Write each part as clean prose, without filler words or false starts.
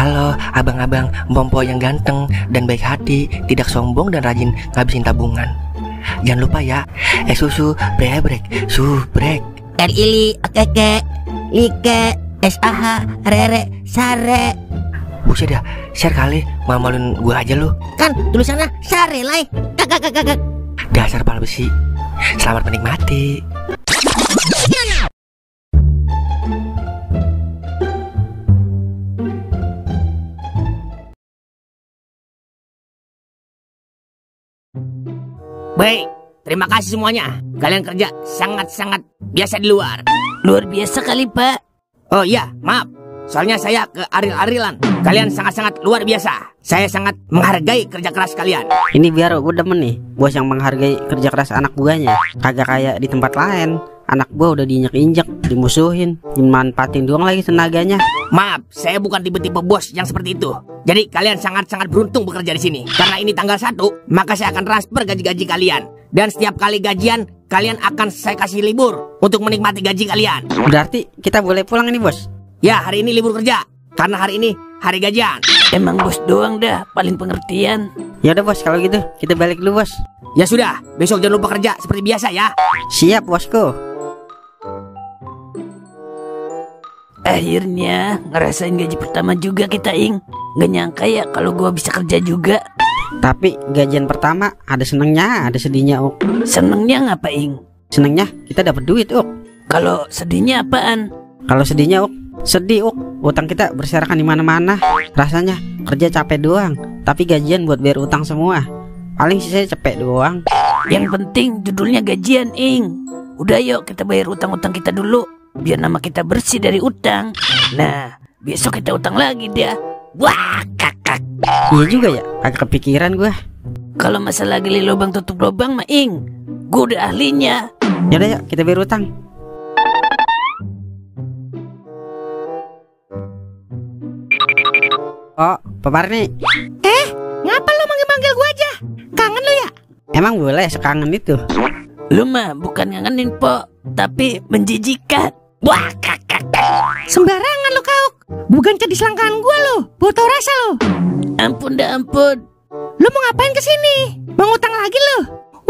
Halo abang-abang Bompo yang ganteng dan baik hati, tidak sombong dan rajin ngabisin tabungan. Jangan lupa ya, susu brebrek, subrek. Ili, keke, like, SAH, rere, sare. Buset dah, share kali, malu-maluin gue aja lu. Kan tulisannya sare lai. Kakak. Dasar pala besi. Selamat menikmati. Baik, terima kasih semuanya. Kalian kerja sangat-sangat biasa di luar. Luar biasa kali, Pak. Oh iya, maaf. Soalnya saya ke aril-arilan. Kalian sangat-sangat luar biasa. Saya sangat menghargai kerja keras kalian. Ini biar gue demen nih, bos yang menghargai kerja keras anak buahnya. Kagak kayak di tempat lain. Anak buah udah diinjek-injek, dimusuhin, dimanfaatin doang lagi tenaganya. Maaf, saya bukan tipe-tipe bos yang seperti itu. Jadi kalian sangat-sangat beruntung bekerja di sini. Karena ini tanggal 1, maka saya akan transfer gaji-gaji kalian. Dan setiap kali gajian, kalian akan saya kasih libur untuk menikmati gaji kalian. Berarti kita boleh pulang ini, bos? Ya, hari ini libur kerja. Karena hari ini hari gajian. Emang bos doang dah paling pengertian. Ya udah bos, kalau gitu kita balik dulu, bos. Ya sudah, besok jangan lupa kerja seperti biasa ya. Siap, bosku. Akhirnya ngerasain gaji pertama juga kita, Ing. Gak nyangka ya kalau gua bisa kerja juga. Tapi gajian pertama ada senengnya, ada sedihnya, Uk. Senengnya ngapa, Ing? Senengnya kita dapat duit, Uk. Kalau sedihnya apaan? Kalau sedihnya, Uk, sedih, Uk. Utang kita berserakan di mana-mana. Rasanya kerja capek doang, tapi gajian buat bayar utang semua. Paling sisanya cepet doang. Yang penting judulnya gajian, Ing. Udah yuk kita bayar utang-utang kita dulu, biar nama kita bersih dari utang. Nah, besok kita utang lagi dia. Wah, kakak. Iya juga ya, agak kepikiran gue. Kalau masalah gali lubang tutup lubang mah, Ing, gue udah ahlinya. Yaudah yuk kita bayar utang. Oh, Pak Parni. Ngapa lo manggil-manggil gue aja? Kangen lo ya? Emang boleh sekangen itu? Lu mah bukan ngangenin, Po, tapi menjijikan. Wah, kakak. Sembarangan lo kau. Bukan jadi selangkangan gua lo. Baru tau rasa lo. Ampun dah ampun. Lo mau ngapain kesini? Mau ngutang lagi lo?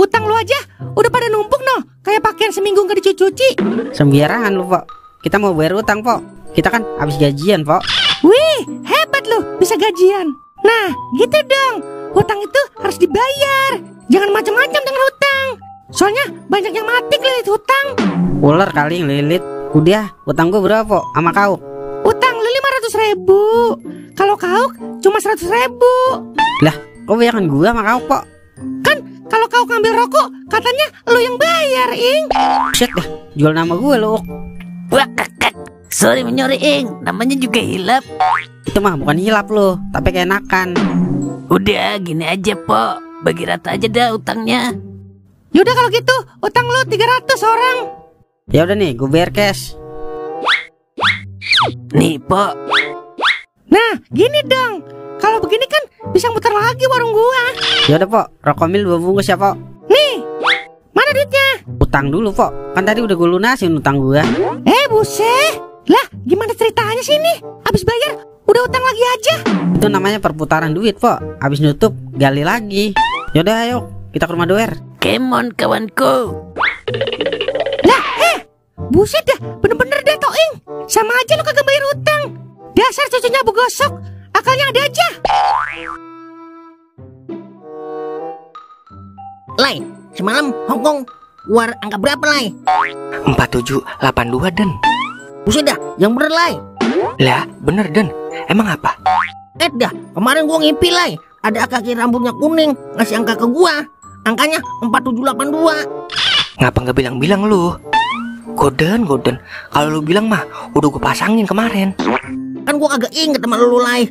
Utang lo aja udah pada numpuk no. Kayak pakaian seminggu gak dicuci. Sembarangan lu, Pok. Kita mau bayar utang, Pok. Kita kan habis gajian, Pok. Wih, hebat lo bisa gajian. Nah, gitu dong. Hutang itu harus dibayar. Jangan macam-macam dengan hutang. Soalnya banyak yang mati kelilit hutang. Ular kali yang lilit. Udah, utang gue berapa, Pok, sama kau? Utang lu 500.000. Kalau kau cuma 100.000. Lah, kok bayaran gue sama kau, Pok? Kan kalau kau ngambil rokok katanya lu yang bayar, Ing. Buset dah, jual nama gue lu. Wah, kakak. Sorry menyori, Ing. Namanya juga hilap. Itu mah bukan hilap lu, tapi keenakan. Udah, gini aja, Po. Bagi rata aja dah utangnya. Yaudah kalau gitu, utang lu 300 orang. Ya udah nih, gue bayar cash. Nih, Po. Nah, gini dong. Kalau begini kan bisa muter lagi warung gua. Ya udah, Pok, rokok mil 2 bungkus ya, Pok. Nih, mana duitnya? Utang dulu, Pok. Kan tadi udah gue lunasin utang gue. Buset. Lah, gimana ceritanya sih ini? Abis bayar, udah utang lagi aja. Itu namanya perputaran duit, Pok. Abis nutup, gali lagi. Yaudah, ayo kita ke rumah doer. Kemon kawanku. Lah, buset dah, bener-bener dah Toing. Sama aja lu kagak bayar utang. Dasar cucunya abu gosok, akalnya ada aja. Lai, semalam Hongkong keluar angka berapa, Lai? 4782 Den. Buset dah, yang bener, Lai. Lah, bener Den. Emang apa? Dah, kemarin gua ngimpi, Lai. Ada kaki rambutnya kuning ngasih angka ke gua. Angkanya 4782. Ngapa nggak bilang-bilang lu? Goden. Kalau lu bilang mah udah gue pasangin kemarin. Kan gua kagak inget sama lu, Lai.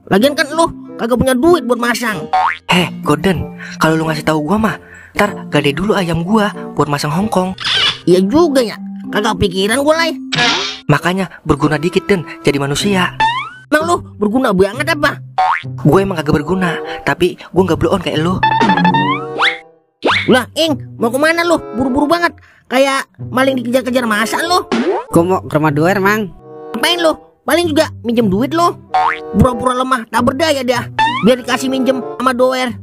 Lagian kan lu kagak punya duit buat masang. Goden, kalau lu ngasih tahu gua mah, ntar gade dulu ayam gua buat masang Hongkong. Iya juga ya, kagak pikiran gua, Lai. Makanya berguna dikit Den, jadi manusia. Emang lu berguna banget apa? Gue emang kagak berguna, tapi gue nggak blow on kayak lu. Lah, Ing, mau kemana lu? Buru-buru banget. Kayak maling dikejar-kejar masa lu. Gue mau ke rumah doer, Mang. Ngapain lu? paling juga minjem duit lo. Pura-pura lemah tak berdaya dah, biar dikasih minjem sama doer.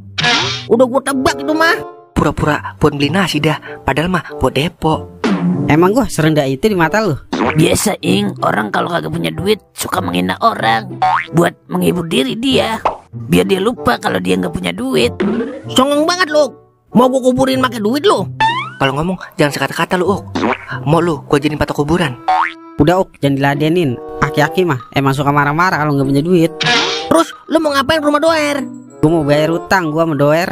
Udah gue tebak itu mah. Pura-pura buat beli nasi dah, padahal mah buat depo. Emang gua serendah itu di mata lu? Biasa Ing, orang kalau kagak punya duit suka menghina orang buat menghibur diri dia, biar dia lupa kalau dia nggak punya duit. Songong banget lo. Mau gue kuburin pakai duit lo? Kalau ngomong jangan sekata-kata lu, Uk. Mau lu gua jadiin patok kuburan. Udah Uk, jangan diladenin. Aki-aki mah emang suka marah-marah kalau nggak punya duit. Terus lo mau ngapain ke rumah doer? Gua mau bayar utang gua sama doer.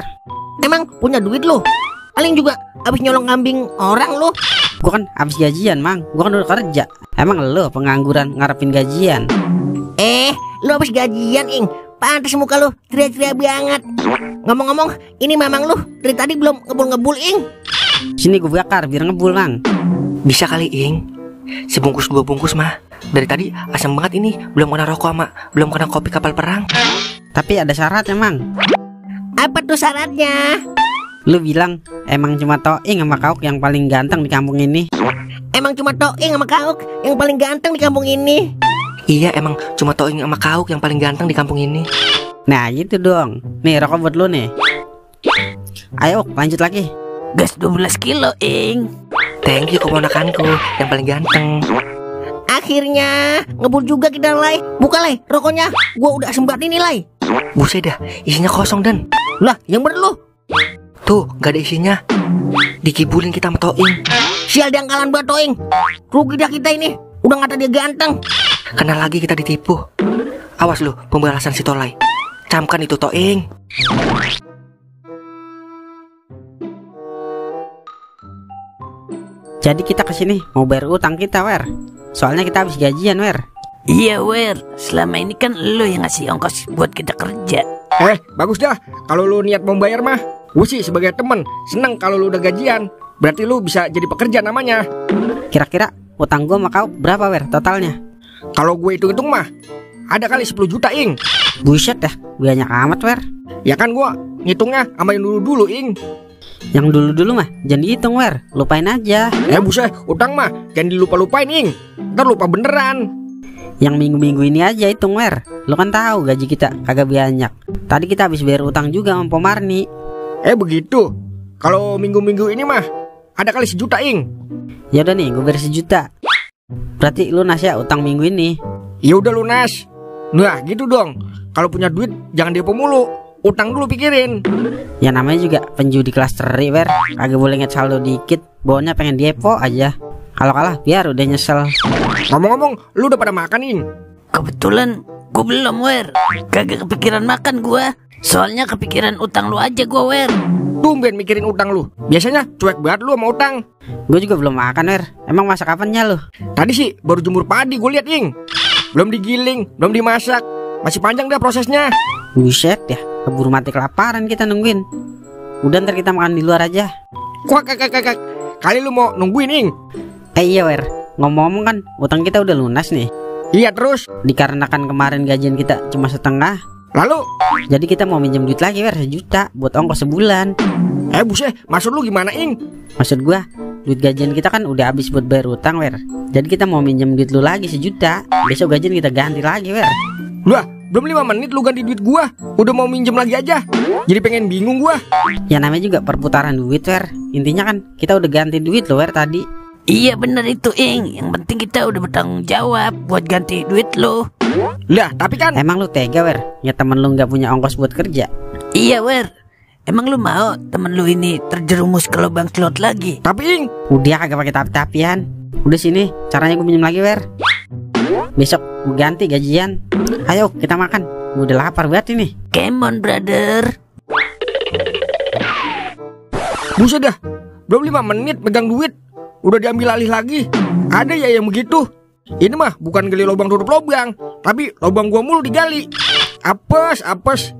Emang punya duit lo? Paling juga abis nyolong kambing orang lo. Gua kan habis gajian, Mang. Gua kan udah kerja. Emang lo pengangguran ngarepin gajian? Lo habis gajian, Ing. Pantes muka lo teriak-teriak banget. Ngomong-ngomong, ini mamang lo dari tadi belum ngebul-ngebul, Ing. Sini gua bakar biar ngebul, Mang. Bisa kali, Ing. Sebungkus 2 bungkus mah. Dari tadi asam banget ini, belum kena rokok sama belum kena kopi kapal perang. Tapi ada syaratnya, Mang. Apa tuh syaratnya? Lu bilang emang cuma Toing sama Kauk yang paling ganteng di kampung ini. Emang cuma Toing sama Kauk yang paling ganteng di kampung ini. Iya, emang cuma Toing sama Kauk yang paling ganteng di kampung ini. Nah gitu dong. Nih rokok buat lu nih. Ayo lanjut lagi. Gas 12 kilo Ing. Thank you keponakanku yang paling ganteng. Akhirnya ngebul juga kita, Lai. Buka, Lai, rokoknya. Gua udah sembat ini, Lai. Buset dah, isinya kosong Dan. Lah, yang bener lu. Tuh, gak ada isinya. Dikibulin kita sama Toing. Sial diangkalan buat Toing. Rugi dah kita ini. Udah ngata dia ganteng. Kena lagi kita ditipu. Awas lu pembalasan si Tolai. Camkan itu Toing. Jadi kita kesini mau bayar utang kita, Wer. Soalnya kita habis gajian, Wer. Iya Wer, selama ini kan lo yang ngasih ongkos buat kita kerja. Bagus dah. Kalau lu niat mau bayar mah, gue sih sebagai temen seneng kalau lu udah gajian. Berarti lu bisa jadi pekerja namanya. Kira-kira utang gua sama kau berapa, Wer, totalnya? Kalau gue hitung-hitung mah ada kali 10 juta, Ing. Buset dah, banyak amat, Wer. Ya kan gua ngitungnya sama yang dulu-dulu, Ing. Yang dulu-dulu mah jangan dihitung, Wer. Lupain aja. Buset, utang mah jangan dilupa-lupain, Ing. Ntar lupa beneran. Yang minggu-minggu ini aja hitung, Wer. Lu kan tahu gaji kita kagak banyak. Tadi kita habis bayar utang juga sama Pomarni. Begitu. Kalau minggu-minggu ini mah ada kali 1 juta, Ing. Ya udah nih, gue bayar 1 juta. Berarti lunas ya utang minggu ini. Ya udah lunas. Nah, gitu dong. Kalau punya duit jangan depo mulu. Utang dulu pikirin. Ya namanya juga penjudi kelas teri, Wer. Kagak boleh inget saldo dikit. Bawanya pengen depo aja. Kalau kalah biar udah nyesel. Ngomong-ngomong, lu udah pada makan, Ing? Kebetulan gue belum, Wer. Kagak kepikiran makan gue. Soalnya kepikiran utang lu aja gue, Wer. Tumben mikirin utang lu. Biasanya cuek banget lu sama utang. Gue juga belum makan, Wer. Emang masak apanya lu? Tadi sih baru jemur padi gue liat, Ing. Belum digiling, belum dimasak. Masih panjang dah prosesnya. Buset ya, keburu mati kelaparan kita nungguin. Udah ntar kita makan di luar aja. Kuak. Kali lu mau nungguin, Ing? Iya, Wer. Ngomong-ngomong kan utang kita udah lunas nih. Iya, terus? Dikarenakan kemarin gajian kita cuma setengah. Lalu? Jadi kita mau minjem duit lagi, Wer, 1 juta buat ongkos sebulan. Buset, maksud lu gimana, Ing? Maksud gua, duit gajian kita kan udah habis buat bayar utang, Wer. Jadi kita mau minjem duit lu lagi 1 juta. Besok gajian kita ganti lagi, Wer. Lah, belum 5 menit lu ganti duit gua. Udah mau minjem lagi aja. Jadi pengen bingung gua. Ya namanya juga perputaran duit, Wer. Intinya kan kita udah ganti duit lo, Wer, tadi. Iya bener itu, Ing. Yang penting kita udah bertanggung jawab buat ganti duit lo. Lah, tapi kan Emang lu tega, Wer? Ya temen lu gak punya ongkos buat kerja. Iya, Wer. Emang lu mau temen lu ini terjerumus ke lubang slot lagi? Tapi, Ing, Udah kagak pakai tapi-tapian. Udah sini, caranya gue minjem lagi, Wer. Besok gue ganti gajian. Ayo kita makan. Gue udah lapar banget ini. Come on, brother. buset dah. Belum 5 menit pegang duit udah diambil alih lagi. Ada ya yang begitu? Ini mah bukan gali lubang tutup lubang, tapi lubang gua mulu digali. Apes.